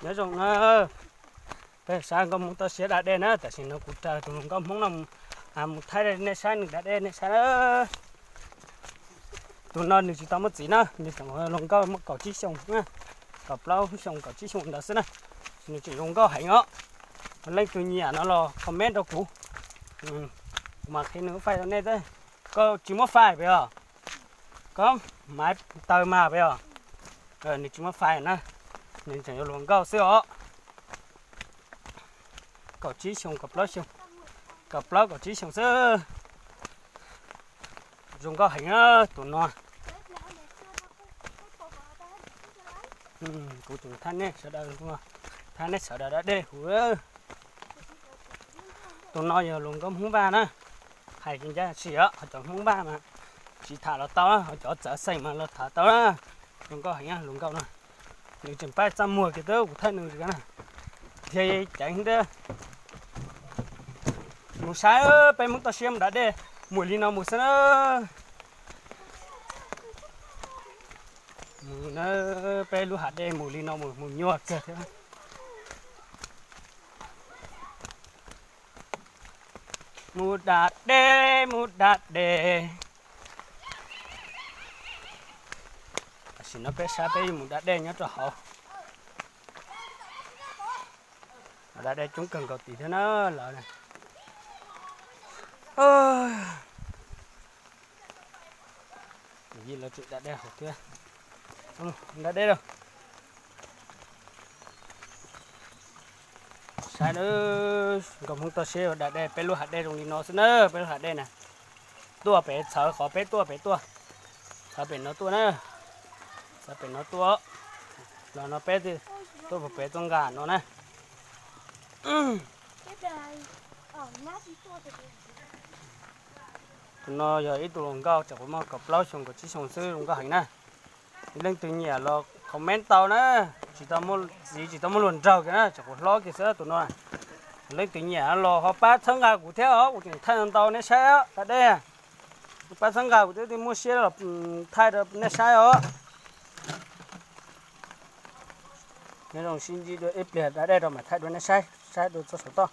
Nyob zoo na, peb sab nkauj Hmoob toj siab da dej na, tam sim no kuv raws tus hluas nkauj Hmoob no mus thaij nej saib nws da dej nej saib na. Tus no nws tsis tau muaj txiv na, nws tseem hluas nkauj muaj kaum tsib xyoos na, kaum plaub xyoos kaum tsib xyoos ntawd xwb na. Nws tseem zoo nkauj heev os. Leej twg nyiam no los comment rau kuv, kuv mam qhia nws fai rau nej. Koj tsis muaj fai pes os? Koj maiv taw mas pes os? Nws tsis muaj fai na, nws tseem yuav hluas nkauj xwb os. Kaum tsib xyoo, kaum plaub xyoo, kaum plaub kaum tsib xyoo xwb. Zoo nkauj heev tus no. Kuv tseem thab nej sawv daws, thab nej sawv daws da dej huv. Tus no yog hluas nkauj Hmoob Vaj na. Hais ncaj sim os, ho cov Hmoob Vaj mas tsis tham los tau, ho cov txawv xeem mas los tham tau na. Hluas nkauj heev, hluas nkauj no. Nws tseem paib txaj muag kiag twb kuv thaij nws na. Thiaj ceev thiab. Mus saib, peb Hmoob toj siab mus da dej, mus li no mus xwb na. Mus na, peb lub hav dej mus li no mus, mus nyuaj kawg thiab. Mus da dej, mus da dej. Tam sim no peb saib peb yuav mus da dej nyob rau hauv. Da dej coob kawg nkaus tid thiab na lawv. Yij lawv tseem da dej hauv thiab. Da dej lauj. Saib na, nkauj Hmoob toj siab da dej, peb lub hav dej zoo li no xwb na, peb lub hav dej na. Tuaj pem, txhawv qhov peb tuaj pem tuaj. Txhawv pem no tuaj na. Txhawv pem no tuaj. Los no peb tuaj pem txoj nkas no na. Tus no yog ib tug hluas nkauj tseem muaj kaum plaub xyoo kaum tsib xyoo xwb, zoo nkauj heev na. Leej twg nyiam los comment tau na. Tsis tau muaj txiv, tsis tau muaj hluas nraug kiag na, tseem hlob kiag xwb tus no. Leej twg nyiam los ho pab txhawb nqa kuv thiab os, kuv tseem thaij ntau nej saib da dej. Pab txhawb nqa kuv thiab, muaj siab los thaij rau nej saib os. Nyob zoo, sib ntsib dua ib pliag da dej rau mam thaij dua nej saib, saib dua txoj saum toj.